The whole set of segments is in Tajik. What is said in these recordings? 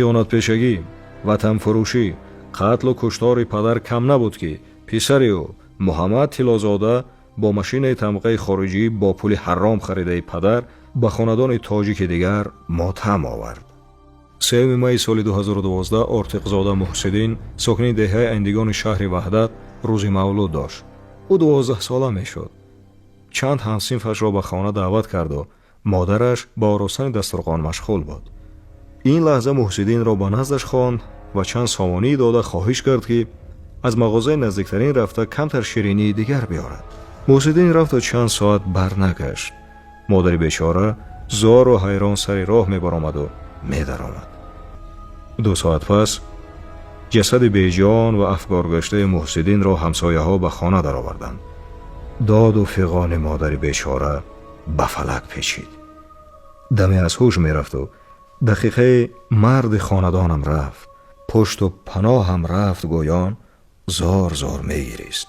Хиёнатпешагӣ, ватанфурӯшӣ, қатлу куштори падар кам набуд, ки писари ӯ Муҳаммад Тиллозода бо машинаи тамғаи хориҷӣ бо пули ҳаром харидаи падар ба хонадони тоҷики дигар мотам овард. 3 майи соли 2012 Ортиқзода Муҳсиддин, сокини деҳаи Андигони шаҳри Ваҳдат, рӯзи мавлуд дошт. Ӯ 12сола мешуд. Чанд ҳамсинфашро ба хона даъват карду модараш ба оростани дастурхон машғул буд. Ин лаҳза Муҳсиддинро ба наздаш хонд ва чанд сомонӣ дода хоҳиш кард, ки аз мағозаи наздиктарин рафта камтар ширинии дигар биёрад. Муҳсиддин рафту чанд соат барнагашт. Модари бечора зору ҳайрон сари роҳ мебаромаду медаромад. 2 соат пас ҷасади беҷон ва афгоргаштаи Муҳсиддинро ҳамсояҳо ба хона дароварданд. Доду фиғони модари бечора ба фалак печид. Даме аз ҳуш мерафту дақиқаи марди хонадонам рафт, пушту паноҳам рафт гӯён зор зор мегирист.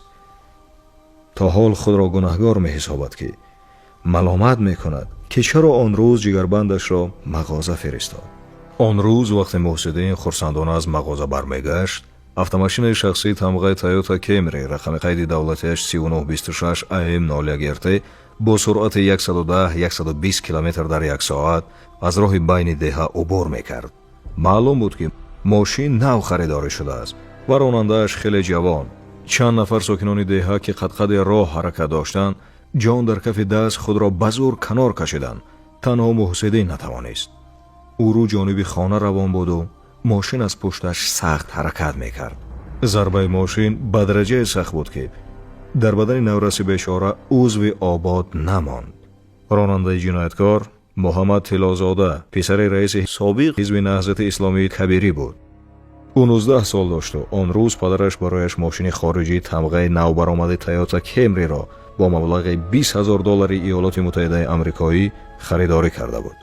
То ҳол худро гунаҳгор меҳисобад, ки маломат мекунад, ки чаро он рӯз ҷигарбандашро мағоза фиристод. Он рӯз, вақте Муҳсиддин хурсандона аз мағоза бармегашт, автомашинаи шахсии тамғаи Тойота Кемри, рақами қайди давлатиаш 3926 АМ 01 РТ, бо суръати 110-120 километр дар як соат аз роҳи байни деҳа убур мекард. Маълум буд, ки мошин нав харидорӣ шудааст ва ронандааш хеле ҷавон. Чанд нафар сокинони деҳа, ки қадқади роҳ ҳаракат доштанд, ҷон дар кафи даст худро ба зур канор кашиданд. Танҳо Муҳсиддин натавонист. Ӯ рӯ ҷониби хона равон буду мошин аз пушташ сахт ҳаракат мекард. Зарбаи мошин ба дараҷае сахт буд, ки дар бадани навраси бечора узви обод намонд. Ронандаи ҷинояткор Муҳаммад Тиллозода, писари раиси собиқ Ҳизби Наҳзати Исломии Кабирӣ буд. Ӯ 19 сол дошту он рӯз падараш барояш мошини хориҷии тамғаи навбаромади Тойота Кемриро бо маблағи 20 000 доллари Иёлоти Муттаҳидаи Амрикоӣ харидорӣ карда буд.